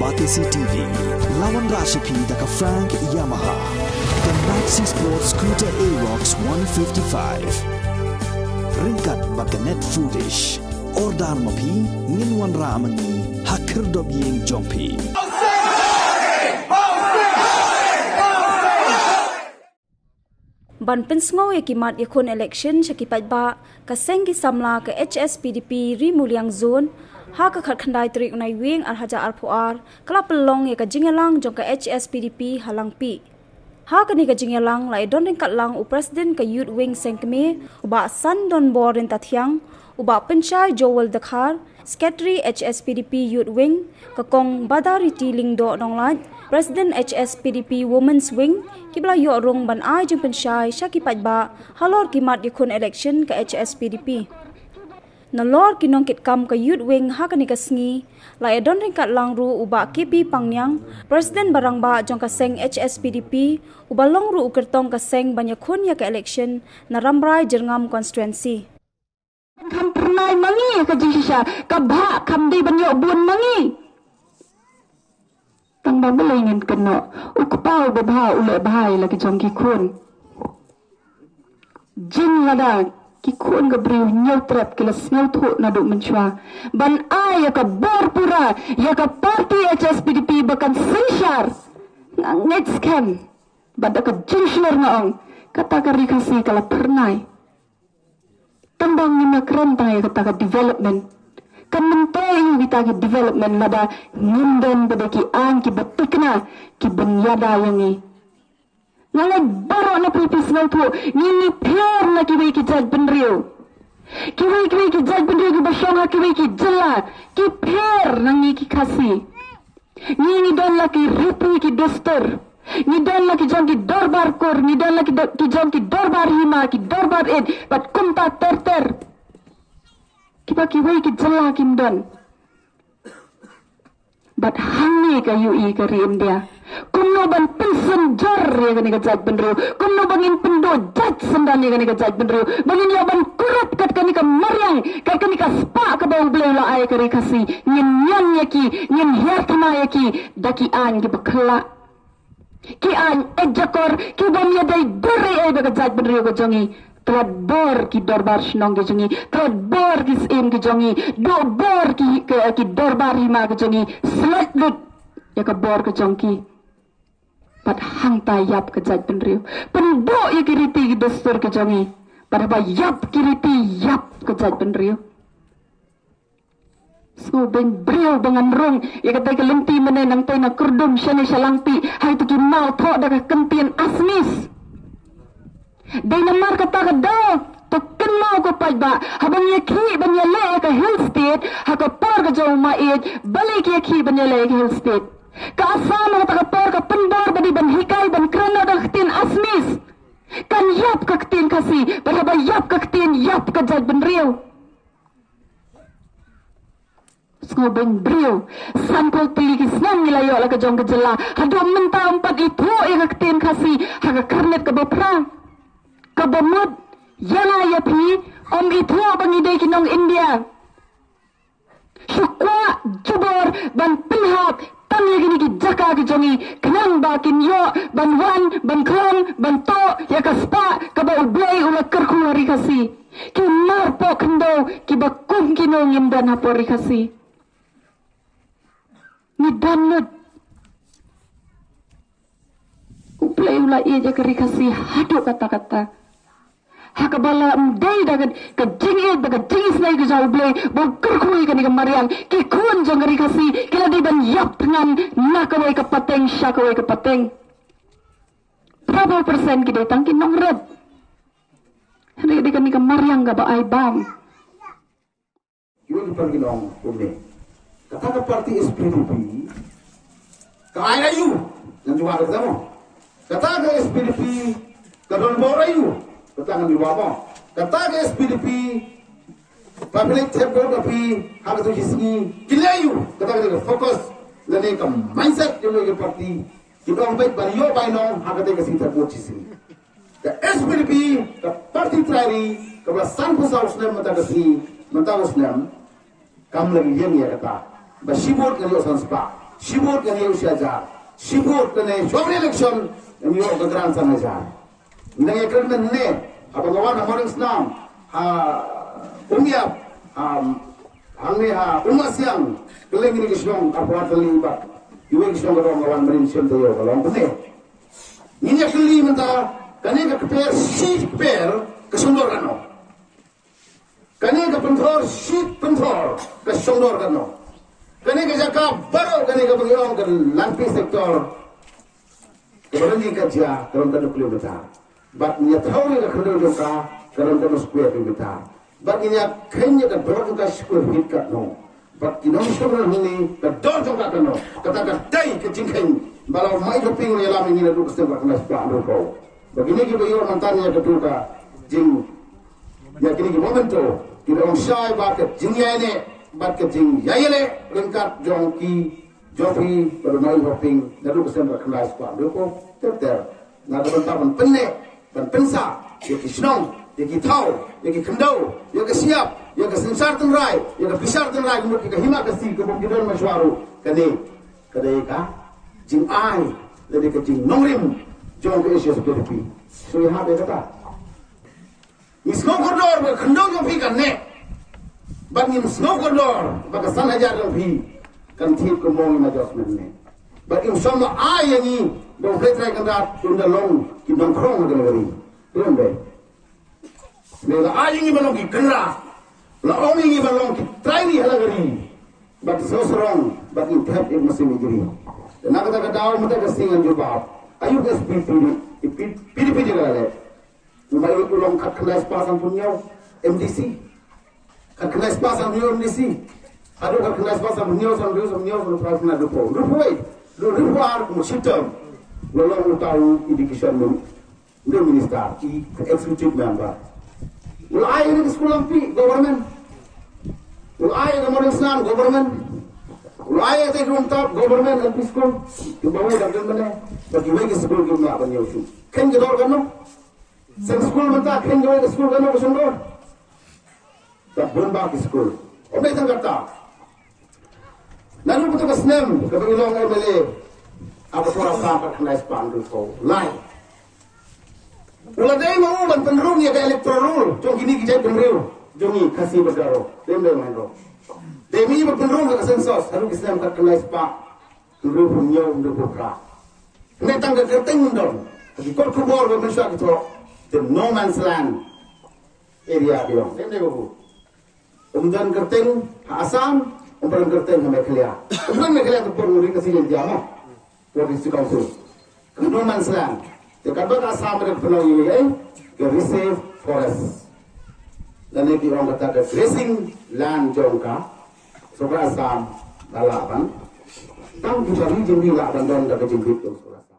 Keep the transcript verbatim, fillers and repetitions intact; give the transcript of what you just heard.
Batesi T V, la wanrah sha phi da ka Frank Yamaha, ka Maxi Sport Scooter Aerox one fifty-five. Ryngkat bad ka Net Foodish. Order ma phi, ngin wanrah ma ngi ha khyrdop ïing jong phi. Ban pynsngew ïa ki mat ïakhun election sha ki paidbah, ka seng ki samla ka H S P D P Ri Muliang Zone, ha ka khatkhyndai tarik u Naiwieng ar hajar arphew ar, ka la pynlong ïa ka jingïalang jong ka H S P D P ha Langpih. Ha kane ka jingïalang la ïadon ryngkat lang u President ka Youth Wing Seng Kmie, u Bah Sandonbor Ryntathiang, u Bah Pynshai Joel Dkhar, Secretary H S P D P Youth Wing, ka Kong Badariti Lyngdoh Nonglait, President H S P D P Women's Wing, kiba la ïoh rung ban ai jingpynshai sha ki paidbah halor ki mat ïakhun election ka H S P D P. Nalor ki nongkitkam ka Youth Wing ha kane ka sngi, la ïadon ryngkat lang ruh u Bah K P Pangniang, President ba rangbah jong ka seng H S P D P, uba long ruh u kyrtong ka seng ban ïakhun ïa ka election na Rambrai Jyrngam Constituency. Kham phyrnai ma ngi ka jingshisha, ka bhah kham dei ban ïoh bun ma ngi. Tang ba balei ngin kynnoh, u kpa uba bha u leh bha ïa la ki jong ki khun. Jin lada ki khun ka briew hynñiew trep ki la sngewthuh naduh mynshuwa ban ai ïa ka bor pura ïa ka party H S P D P ba kan synshar. Nga ngeit skhem bad da ka jingshlur nga ong, kata ka ri Khasi ka la phyrnai. Tang ba ngim la kren tang ïa kata ka development. Kan myntoi ïa kita ki development lada ngim don pat de ki aiñ kiba tikna kiban ïada ïa ngi. Nga ngeit baroh na phi phi sngewthuh, ngi ngi pher na kiwei ki jaitbynriew. Kiwei kiwei ki jaitbynriew kiba shong ha kiwei ki jylla ki pher na ngi ki Khasi. Ngi ngi don la ki riti ki dustur. Ngi don la ki jong ki dorbar kur, ngi don la ki do-, ki jong ki dorbar hima, ki dorbar ïeit, bad kumta ter ter. Kiba kiwei ki jylla kim don. Bad hangne ka ïohi ka ri India. Kumno ban pynsynjor ïa kane ka jaitbynriew. Kumno ba ngin pynduh jait syndon ïa kane ka jaitbynriew. Ba ngin ïoh ban kurup kat kane ka mariang, kat kane ka spah kaba U Blei u la ai ka ri Khasi. Ngin ñion ïa ki, ngin hiar thma ïa ki da ki aiñ kiba khyllah. Ki aiñ eit jakor, ki bym ïadei dur ei ei bad ka jaitbynriew ka jong ngi. Tlot bor ki dorbar shnong ki jong ngi, tlot bor ki syiem ki jong ngi, duh bor ki, ki, ki dorbar hima ki jong ngi, slait lut ïa ka bor ka jong ki. Bad hangta ïap ka jaitbynriew. Pynduh ïa ki riti ki dustur ki jong ngi. Bad haba ïap ki riti ïap ka jaitbynriew. Sngewbha briew ba ngan rung ïa kata ka lynti mynne nangtei na Kyrdum shane sha Langpih, ha kito ki mawthoh da ka kyntien Assamese. Dei namar kata ka daw to kynmaw ko paidbah, haba ngi ïakhih ban ïaleh ïa ka Hill State ha ka por ka jong u Maieit, balei ki ïakhih ban ïaleh ïa ka Hill State? Ka Assam ha kata ka por ka pynbor ba dei ban hikai ban kren noh da ka ktien Assamese. Kan ïap ka ktien Khasi, bad haba ïap ka ktien ïap ka jaitbynriew. Sngewbha briew. Sanphew tylli ki snem ngi la ïoh la ka jong ka jylla. Haduh mynta ym pat ithuh ïa ka ktien Khasi ha ka khyrnit kaba phra. Kaba mut, ïa nga ïa phi, ym ithuh ba ngi dei ki nong India. Shu kwah jubor ban pynhap tang ïa kine ki jaka ki jong ngi, khnang ba kin ïoh ban wan, ban khlong, ban toh ïa ka spah kaba U Blei u la kyrkhu ha ri Khasi. Ki marpoh khyndew kiba kum kino ngim don hapoh ri Khasi. Ngi don lut. U Blei u la ïeit ïa ka ri Khasi haduh katta katta. Ha kaba la ym dei da ka, ka jingïeit bad ka jingisynei ka jong U Blei ba u kyrkhu ïa kane ka mariang, ki khun jong ka ri Khasi ki la dei ban ïap thngan na kawei ka pateng sha kawei ka pateng. Phra phew percent ki dei tang ki nongrep. Hynrei dei kane ka mariang kaba ai bam. Kiwei ki para ki nong kumne. Kata ka party S P D P ka ai aïu? Ngan jubab kata mo. Kata ka S P D P ka don bor aïu? Kata ngan jubab mo. Kata ka S P D P public thep vote ka phi ha kata ki sngi ki leh aïu? Kata ka focus lane ka mindset jong ka party. Ki dang beit ban ïoh bai nong ha kata ka sngi thep vote ki sngi. Ka S P D P, ka party trai ri, kaba la sanphew saw snem mynta ka sngi, mynta ka snem, kam leh ïa kata. Ba shi vote ka ïoh san spah. Shi vote ngan ïoh shi hajar. Shi vote lane shong election ngan ïoh ka grant san hajar. Nang ïa kren mynne haba nga wan ha Morningsnam, ha Umïap, ha hangne ha Umasiang, kylleng kine ki shnong arphew tylli bad kiwei ki shnong ka dang nga wan mynnin shem taïew ka long kumne. Ngin ïa kylli mynta, kane ka kper shi kper ka shong dor katno? Kane ka pynthor shi pynthor ka shong dor katno? Kane ka jaka baroh kane kaba ngi ong ka Langpih sector, kaba don jingkajia ka long katno kilometer? Bad ngi ïa thaw ïa ka khyndew jong ka, ka long katno square kilometer? Bad ngi ïa kheiñ ïa ka dor jong ka square feet katno? Bad ki nongshong rang hangne ka dor jong ka katno? Kata ka dei ka jingkheiñ ba la u Mailothping u ïalam ïa ngi naduh ka snem khatkhyndai spah hynriewphew. Bad kine kiba ïoh mynta ïa katu ka jing, ïa kine ki momento kiba ong shai ba ka jingïaineh bad ka jingïaineh ryngkat jong ki jong phi bad u Mailothping naduh ka snem khatkhyndai spah hynriewphew ter ter. Na ka bynta ban pynneh, ban pynsah ïa ki shnong, ïa ki thaw, ïa ki khyndew, ïa ka shyiap, ïa ka synshar tynrai, ïa ka bishar tynrai, ka mut ïa ka hima ka si, ka bym ki don mynshuwa ruh. Kane ka dei ka jingai lane ka jingnongrim jong ka H S P D P. So ïa hap ïa kata. Ngi sngew kordor ba ka khyndew jong phi kan neh. Bad ngim sngew kordor ba ka san hajar jong phi kan thied kum u ong i Major Smith ne. Bad ngim shym la ai ïa ngi ba u Blei Trai Kynrad un da long ki nongkhrong ha kane ka ri. Te ym dei. Hynrei la ai ïa ngi ban long ki kynrad. La ong ïa ngi ban long ki trai ri ha la ka ri. Bad ki sngewsarong bad ki thep ïa ka mynsiem ïa ka ri. Te na kata ka daw mynta ka sngi ngan jubab. Aïu ka S P P D, P D P D ka la leh. U Mailothping u long khatkhyndai spah sanphew hynñiew M D C. Khatkhyndai spah sanphew hynñiew M D C. Haduh khatkhyndai spah sanphew hynñiew, sanphew hynñiew, sanphew hynñiew, sanphew hynñiew, hynñiew phew. Hynñiew phew wei. Hynñiew phew ar, kumno shitom. U long uta u education min-, u minister, i executive member. U la ai ïa ka skul Langpih government. U la ai ïa ka Morningsnam government. U la ai ïa ka Umtab government L P school. Kiba u dang don mynne. Bad kiwei ki skul kim lah ban ïoh shuh. Kheiñ ka dor kano? Seng skul mynta kheiñ kawei ka skul kano ka seng dor? Ka bun bha ki skul. Ym dei tang kata. Naduh kata ka snem kaba ngi long M L A, ha ka por Assam khatkhyndai spah hynriewphew lai. U la dei ma u ban pynrung ïa ka electoral roll jong kine ki jaitbynriew jong ngi Khasi bad Garo. Dei ym dei ma u. Dei ma u ban pynrung ïa ka census haduh ki snem khatkhyndai spah hynriewphew hynñiew, hynriewphew phra. Hynrei tang ka kyrteng ym don. Ha ki kot khubor ba mynshuwa ki thoh the no man's land area biang. Dei ym dei babu? Ym don kyrteng ha Assam, ym don kyrteng ha Meghalaya. Ym don Meghalaya, ka por ngi ring ka Sylhet India mo. Por District Council. Ka no man's land. Te katba ka Assam ka pynlong ïa ka reserve forest. Lane ki ong kata ka grazing land jong ka. So ka Assam ka lah ban. Tang ki jari jong ngi lah ban don da ka jingbit jong ka.